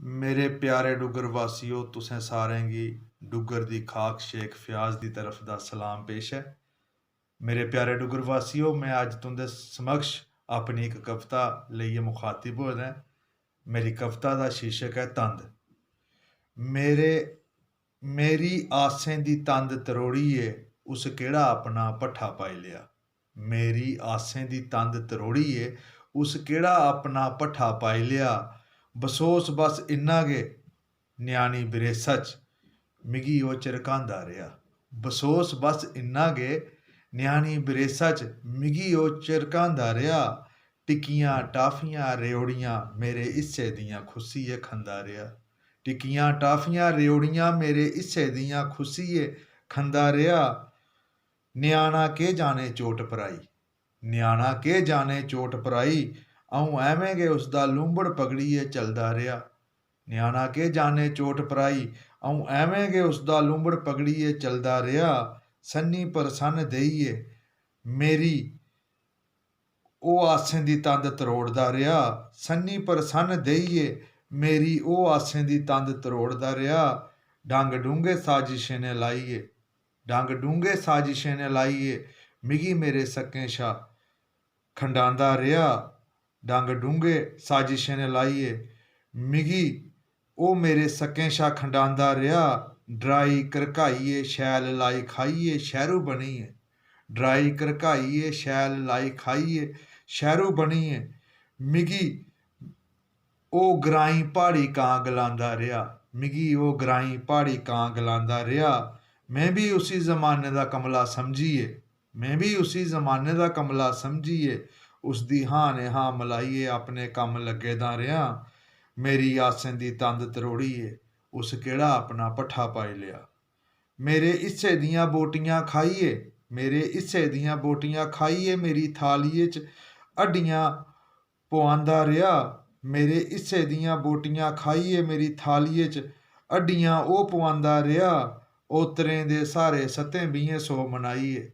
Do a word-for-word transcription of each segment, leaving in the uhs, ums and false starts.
मेरे प्यारे डुग्गर वासियो, तुसें सारें गी डुग्गर दी खाक शेख फयाज दी तरफ दा सलाम पेश ऐ। मेरे प्यारे डुग्गर वासियो, में अज्ज तुं'दे समक्ष अपनी इक कविता लेइयै मुखातिब होए दा ऐं। मेरी कविता दा शीर्षक ऐ तंद। मेरे, मेरी आसें दी तंद त्रोड़ियै उस केह्ड़ा अपना भट्ठा पाई लेआ। मेरी आसें दी तंद त्रोड़ियै उस केह्ड़ा अपना भट्ठा पाई लेआ। बसोस बस इन्ना गै ञ्याणी बरेसा च मिगी ओह् झरकांदा रेहा। बसोस बस इन्ना गै ञ्याणी बरेसा च मिगी ओह् झरकांदा रेहा। टिक्कियां, टाफियां, रेओड़ियां मेरे हिस्से दियां खुस्सियै खंदा रेहा। टिक्कियां, टाफियां, रेओड़ियां मेरे हिस्से दियां खुस्सियै खंदा रेहा। ञ्याणा केह् जाने चोट पराई, ञ्याणा केह् जाने चोट पराई, अ'ऊं ऐवें गै उसदा लूंबड़ पकड़ियै चलदा रेहा। ञ्याणा केह् जाने चोट पराई, अ'ऊं ऐवें गै उसदा लूंबड़ पकड़ियै चलदा रेहा। सन्नी पर सन्न देइयै मेरी ओह् आसें दी तंद त्रोड़दा रेहा। सन्नी पर सन्न देइयै मेरी ओह् आसें दी तंद त्रोड़दा रेहा। डंग डूंह्गे साजिशें ने लाइयै, डंग डूंह्गे साजिशें ने लाइयै मिगी मेरे सक्कें शा खंडांदा रेहा। डंग डूंह्गे साजिशें ने लाइयै मिगी ओह् मेरे सक्कें शा खंडांदा रेहा। डराई घरकाइयै शैल लाई खाइयै शैह्रू बनियै, डराई घरकाइयै शैल लाई खाइयै शैह्रू बनियै मिगी ओह् ग्राईं प्हाड़ी कां गलांदा रेहा। मिगी ओह् ग्राईं प्हाड़ी कां गलांदा रेहा। में बी उसी जमाने दा कमला समझियै, में बी उसी जमाने दा कमला समझियै उसदी हां ने हां मलाइयै अपने कम्म लग्गे दा रेहा। मेरी आसें दी तंद त्रोड़ियै उस केह्ड़ा अपना भट्ठा पाई लेआ। मेरे हिस्से दियां बोटियां खाइयै, मेरे हिस्से दियां बोटियां खाइयै मेरी थालियै च हड्डियां पोआंदा रेहा। मेरे हिस्से दियां बोटियां खाइयै मेरी थालियै च हड्डियां ओह् पोआंदा रेहा। ओतरें दे स्हारे सत्तें बीहें सौ मनाइयै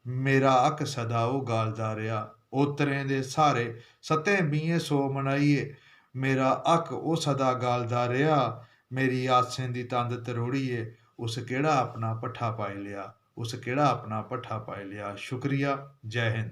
मेरा हक सदा ओह् गालदा रेहा। ओतरें दे स्हारे सत्तें बीहें सौ मनाइयै मेरा हक ओह् सदा गालदा रेहा। मेरी आसें दी तंद त्रोड़ियै उस केह्ड़ा अपना भट्ठा पाई लेआ, उस केह्ड़ा अपना भट्ठा पाई लेआ। शुक्रिया। जै हिंद।